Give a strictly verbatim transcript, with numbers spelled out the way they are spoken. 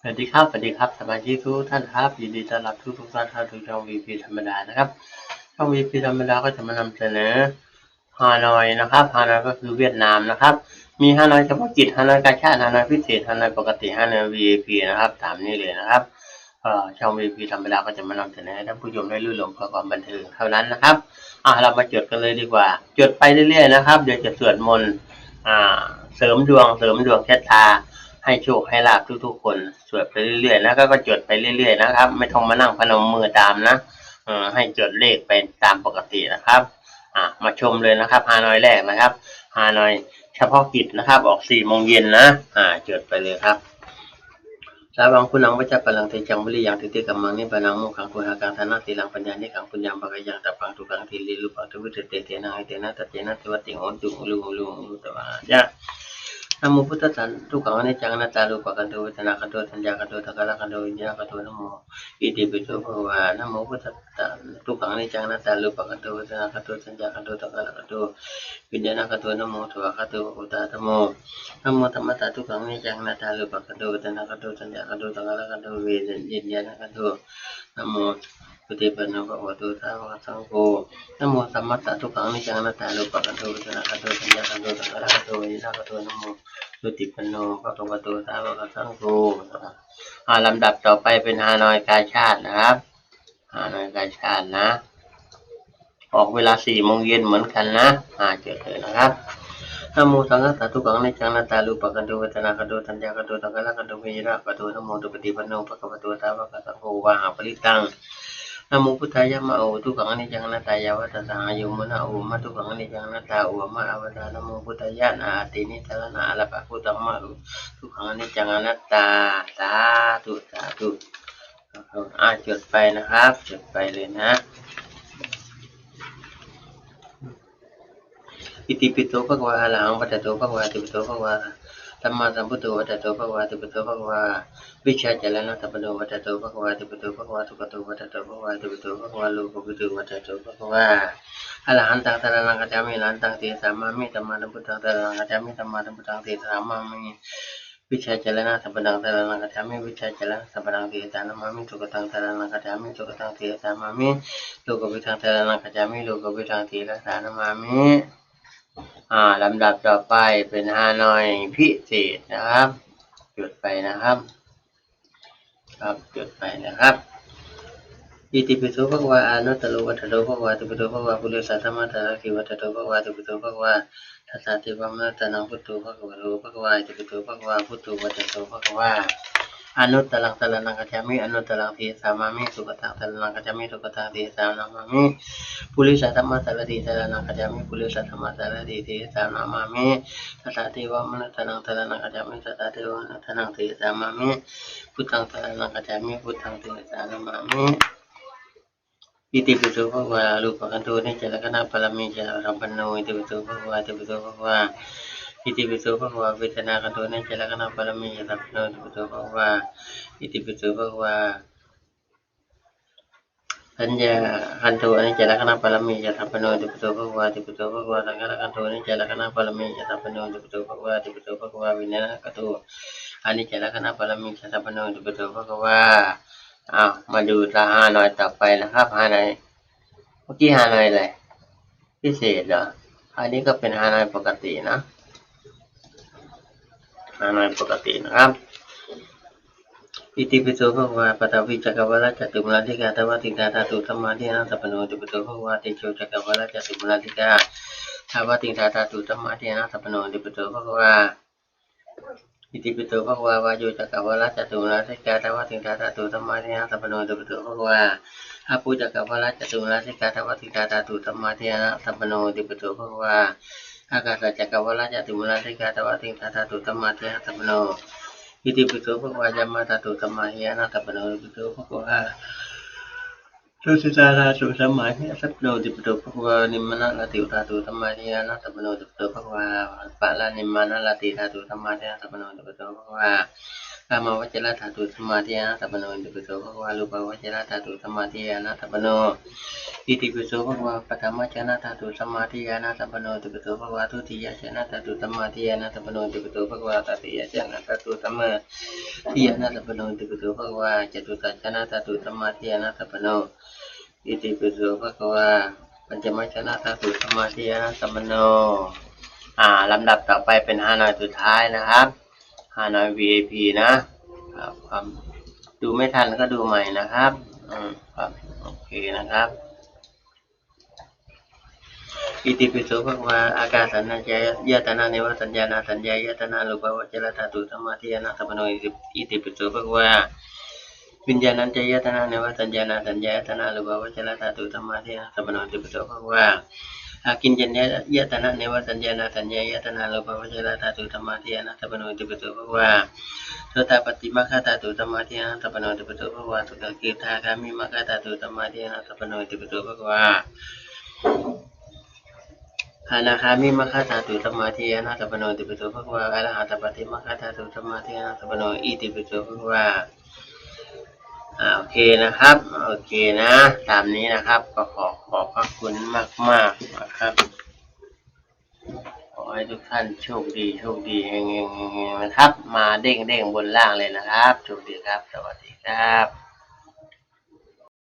สวัสดีครับ สวัสดีครับ สมาชิกทุกท่านครับ ยินดีต้อนรับทุกๆท่านเข้าสู่ช่อง วีพี ธรรมดานะครับ ช่อง วีพี ธรรมดาก็จะมานำเสนอฮานอยนะครับ ฮานอยก็คือเวียดนามนะครับ มีฮานอยเฉพาะกิจ ฮานอยกาชาด ฮานอยพิเศษ ฮานอยปกติ ฮานอย วีไอพี นะครับ ตามนี้เลยนะครับ เอ่อ ช่อง วีพี ธรรมดาก็จะมานำเสนอให้ท่านผู้ชมได้รื่นรมเพื่อความบันเทิงเท่านั้นนะครับ อ่ะ เรามาจดกันเลยดีกว่า จดไปเรื่อยๆนะครับ เดี๋ยวจะสวดมนต์ อ่า เสริมดวง เสริมดวงชะตา ให้โชคให้ลาภทุกๆคน สวดไปเรื่อยๆนะ ก็ ก็จดไปเรื่อยๆนะครับ ไม่ต้องมานั่งพนมมือตามนะ เอ่อ ให้จดเลขไปตามปกตินะครับ อ่ะ มาชมเลยนะครับ ฮานอยแรกนะครับ ฮานอยเฉพาะกิจนะครับ ออกสี่โมงเย็นนะ อ่า จดไปเลยครับ Sāvaṃ bhuṇaṃ vajjapallaṃ tejaṃ viriyaṃ titikamaṃ nibbānaṃ mokkhaṃ guyhākaṃ dānaṃ sīlaṃ paññānikkhaṃ puññaṃ bhāgayaṃ tappaṃ sukhaṃ siridhifyodhighatapaṃ dvividhāsenaṃ etena saccena suvatthi hotu. Uluṃ uluṃ uluṃ svāhāya. Namo buddhassa. Dukkhaṃ aniccaṃ anattā rūpakhandho vedanākhandho saññākhandho saṅkhārakhandho viññāṇakhandho. Namo itipi so bhagavā. Namo buddhassa. Dukkhaṃ aniccaṃ anattā rūpakhandho vedanākhandho saññākhandho saṅkhārakhandho viññāṇakhandho. Namo svākkhāto bhagavatā dhammo. Namo dhammassa. Dukkhaṃ aniccaṃ anattā rūpakhandho vedanākhandho saññākhandho saṅkhārakhandho viññāṇakhandho. Namo supaṭipanno bhagavato sāvakasaṅgho. Namo saṅghassa. Dukkhaṃ aniccaṃ anattā rūpakhandho vedanākhandho saññākhandho saṅkhārakhandho viññāṇakhandho. Namo supaṭipanno bhagavato sāvakasaṅgho. อ่า ลำดับต่อไปเป็นฮานอยกาชาดนะครับ ฮานอยกาชาดนะ ออกเวลาสี่โมงเย็นเหมือนกันนะ อ่า จดเลยนะครับ Namo saṅghassa. Dukkhaṃ aniccaṃ anattā rūpakhandho vedanākhandho saññākhandho saṅkhārakhandho viññāṇakhandho. Namo supaṭipanno bhagavato sāvakasaṅgho. Vāhaparittaṃ. Namo buddhāya. Ma ā u. Dukkhaṃ aniccaṃ anattā. Yāva tassa hāyū. Muna ū. Ma dukkhaṃ aniccaṃ anattā. Ū a ma ā va tā. Namo buddhāya. Na atthi nisaraṇa ārapakhuddam ma ū. Dukkhaṃ aniccaṃ anattā. Sādhu sādhu. อ่า จดไปนะครับ จดไปเลยนะ Itipi so bhagavā arahaṃ. Vata so bhagavā. Itipi so bhagavā sammāsambuddho. Vata so bhagavā. Itipi so bhagavā vijjācaraṇasampanno. Vata so bhagavā. Itipi so bhagavā sugato. Vata so bhagavā. Itipi so bhagavā lokavidū. Vata so bhagavā arahantaṃ saraṇaṃ gacchāmi. Arahantaṃ sirasā namāmi. Sammāsambuddhaṃ saraṇaṃ gacchāmi. Sammāsambuddhaṃ sirasā namāmi. Vijjācaraṇasampannaṃ saraṇaṃ gacchāmi. Vijjācaraṇasampannaṃ sirasā namāmi. Sugataṃ saraṇaṃ gacchāmi. Sugataṃ sirasā namāmi. Lokavidū saraṇaṃ gacchāmi. Lokavidū sirasā namāmi. อ่า ลำดับต่อไปเป็นฮานอยพิเศษนะครับ จดไปนะครับ ครับ จดไปนะครับ Itipi so bhagavā anuttaro. Vata so bhagavā. Itipi so bhagavā purisadammasārathi. Vata so bhagavā. Itipi so bhagavā dassadevamanussānaṃ buddho bhagavato bhagavā. Itipi so bhagavā buddho. Vata so bhagavā anuttaraṃ saraṇaṃ gacchāmi. Anuttaraṃ sirasā namāmi. Sugataṃ saraṇaṃ gacchāmi. Sugataṃ sirasā namāmi. Purisadammasārathi saraṇaṃ gacchāmi. Purisadammasārathi sirasā namāmi. Dassadevamanussānaṃ saraṇaṃ gacchāmi. Dassadevamanussānaṃ sirasā namāmi. Buddhaṃ saraṇaṃ gacchāmi. Buddhaṃ sirasā namāmi. Itipi so bhagavā rūpakhandho aniccalakkhaṇapāramī ca sampanno. Itipi so bhagavā. Itipi so bhagavā. Itipi so bhagavā vedanākhandho aniccalakkhaṇapāramī ca sampanno. Itipi so bhagavā. Itipi so bhagavā saññākhandho aniccalakkhaṇapāramī ca sampanno. Itipi so bhagavā. Itipi so bhagavā saṅkhārakhandho aniccalakkhaṇapāramī ca sampanno. Itipi so bhagavā. Itipi so bhagavā viññāṇakhandho aniccalakkhaṇapāramī ca sampanno. Itipi so bhagavā. อ้าว มาดูฮานอยต่อไปนะครับ ฮานอย เมื่อกี้ฮานอยอะไร พิเศษเหรอ อันนี้ก็เป็นฮานอยปกตินะ ฮานอยปกตินะครับ Itipi so bhagavā paṭhavīcakkavāḷa candimā rājudhā tāvatiṃsā dhātu samādiyānaṃ sampanno. Itipi so bhagavā tejocakkavāḷa candimā rājudhā tāvatiṃsā dhātu samādiyānaṃ sampanno. Itipi so bhagavā. Itipi so bhagavā vāyocakkavāḷa candimā rājudhā tāvatiṃsā dhātu samādiyānaṃ sampanno. Itipi so bhagavā āpocakkavāḷa candimā rājudhā tāvatiṃsā dhātu samādiyānaṃ sampanno. Itipi so bhagavā ākāsacakkavāḷa candimā rājudhā tāvatiṃsā dhātu samādiyānaṃ sampanno. Itipi so bhagavā yāmā dhātu samādiyānaṃ sampanno. Itipi so bhagavā tusitā dhātu samādiyānaṃ sampanno. Itipi so bhagavā nimmānaratī dhātu samādiyānaṃ sampanno. Itipi so bhagavā paranimmānaratī dhātu samādiyānaṃ sampanno. Itipi so bhagavā Kāmāvacara dhātu sammādiyānasampanno itipi so bhagavā. Rūpāvacara dhātu sammādiyānasampanno itipi so bhagavā. Paṭhamajjhana dhātu sammādiyānasampanno itipi so bhagavā. Dutiyajjhana dhātu sammādiyānasampanno itipi so bhagavā. Tatiyajjhana dhātu sammādiyānasampanno itipi so bhagavā. Catuthajjhana dhātu sammādiyānasampanno itipi so bhagavā. Pañcamajjhana dhātu sammādiyānasampanno. อ่า ลำดับต่อไปเป็นฮานอยสุดท้ายนะครับ ฮานอย วี ไอ พี นะครับ ครับ ดูไม่ทันก็ดูใหม่นะครับ อืม ครับ โอเคนะครับ Itipi so bhagavā. Ākāsaññācāyatana nevasaññānāsaññāyatana rūpāvacara dhātu sammādiyānasampanno itipi so bhagavā. Viññāṇañcāyatana nevasaññānāsaññāyatana rūpāvacara dhātu sammādiyānasampanno itipi so bhagavā. Ākiñcaññāyatana nevasaññānāsaññāyatana rūpāvacara dhātu sammādiyānasampanno itipi so bhagavā. Sotāpaṭimagga dhātu sammādiyānasampanno itipi so bhagavā. Sakidāgāmimagga dhātu sammādiyānasampanno itipi so bhagavā. Anāgāmimagga dhātu sammādiyānasampanno itipi so bhagavā. Arahattapaṭimagga dhātu sammādiyānasampanno itipi so bhagavā. อ่า โอเคนะครับ โอเคนะ ตามนี้นะครับ ก็ขอขอบพระคุณมากๆนะครับ ขอให้ทุกท่านโชคดี โชคดี เฮงๆ เฮงๆ นะครับ มาเด้งๆ บนล่างเลยนะครับ โชคดีครับ สวัสดีครับ